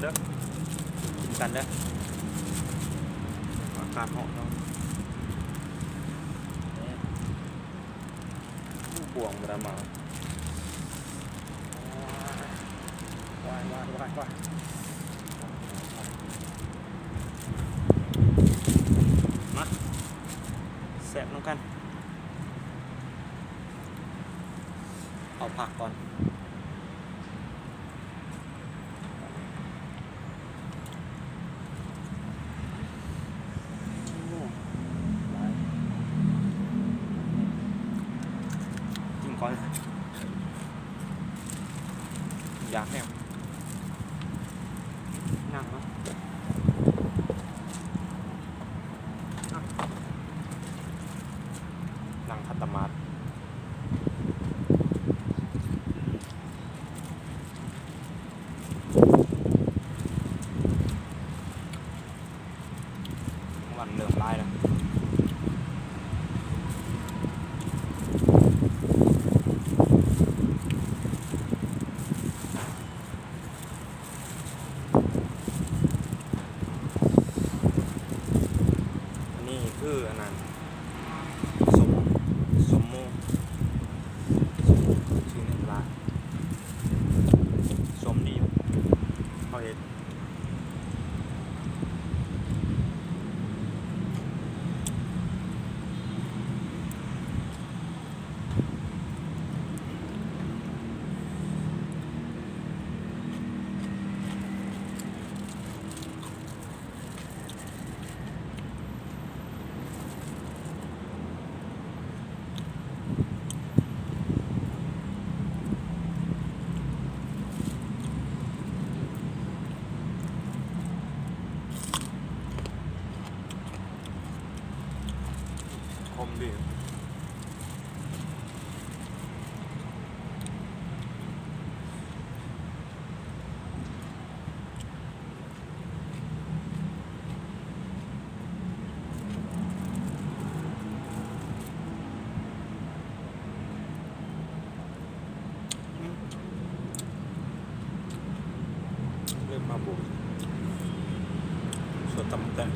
ເດີ ກິນກັນເດີ. ອາກາດຮ້ອນເນາະ. ຜູ້ບວງບໍ່ໄດ້ມາ. ວ້າຍ ວ້າຍ ວ້າຍ ວ້າຍ. ມາ ແຊບນຳກັນ. ເອົາຜັກກ່ອນ. ໂອ້ ຫຼາຍ ກິນກ່ອນ ຢາກແຮງ. ນັ່ງເນາະ ນັ່ງຂັດຕະໝາດ. ມັນເລີ່ມຫຼາຍແລ້ວ. ອັນນີ້ຄືອັນນັ້ນ ສົ້ມ ສົ້ມໝູ ຊື່ແມ່ນວ່າ ສົ້ມດີຢູ່ ເຮົາເຮັດ. ຄົມດີ. ເລີ່ມມາບຸກ ສ່ວນຕຳແຕງ.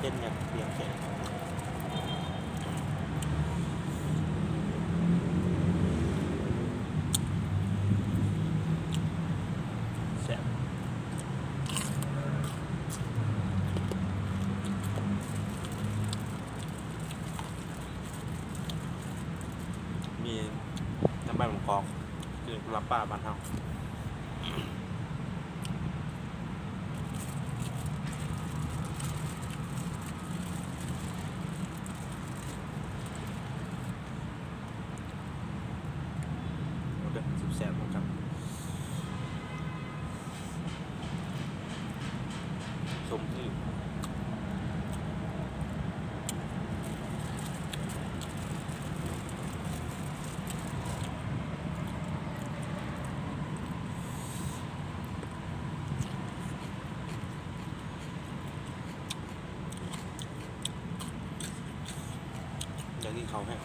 ເປັນຫຍັງ ປຽກແສບ ແຊບ. ມີນ້ຳໃບໝາກກອກ ຄືລາບປາບ້ານເຮົາ. ໂອ້ ແຊບໆ ເນາະ ສົ້ມທີ່ ຢາກກິນເຂົ້າແຮງ.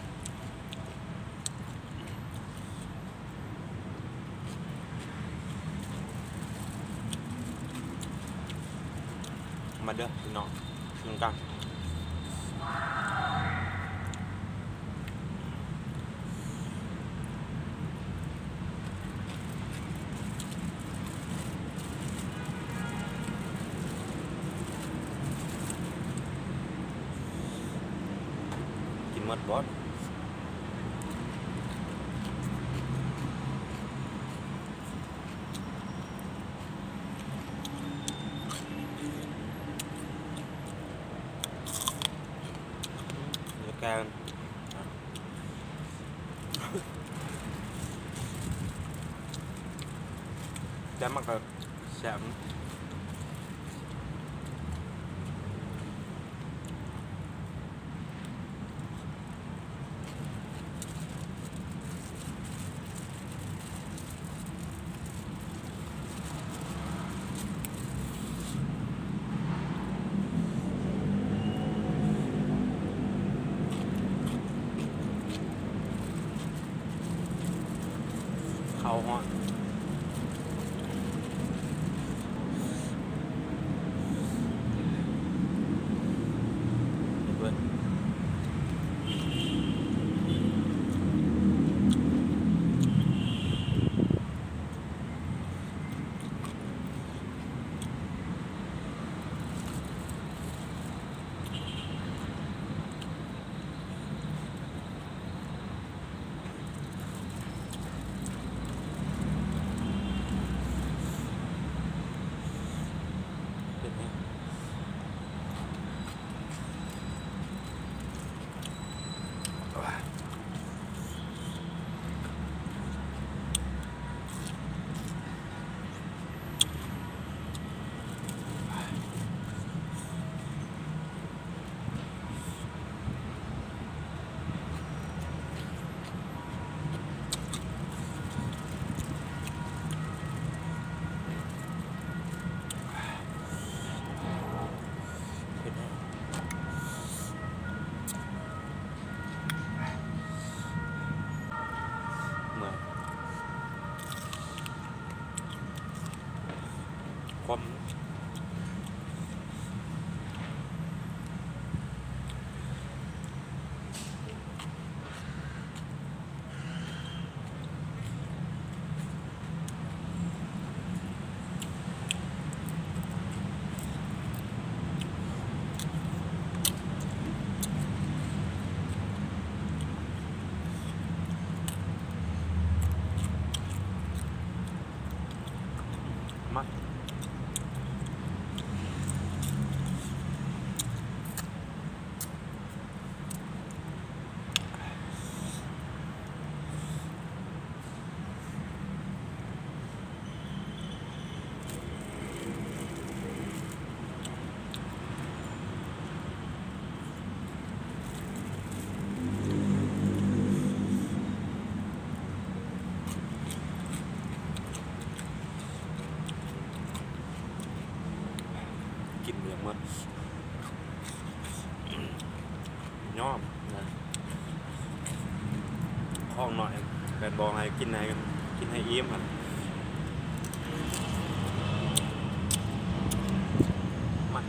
ມາເດີພີ່ນ້ອງ ກິນນຳກັນ. ກິນໝົດບໍ່? ແກງ ແກງມັນກໍແຊບ. ອ ມາ ກິນບໍ່ຢາກໝົດ ຍອມນະ ຂອງໜ້ອຍ ແມ່ນບອກໃຫ້ກິນໃຫ້ ກິນໃຫ້ອີ່ມຫັ້ນ ມັນ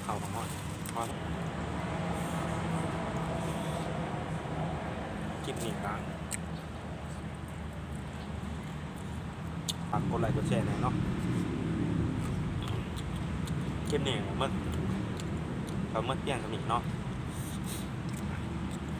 ເຂົ້າມາຮອດ ຮອດ ຄລິບນີ້ກະ ຝາກກົດໄລກົດແຊແດ່ເນາະ ຄລິບນີ້ໝົດ ກະໝົດພຽງເທົ່ານີ້ເນາະ.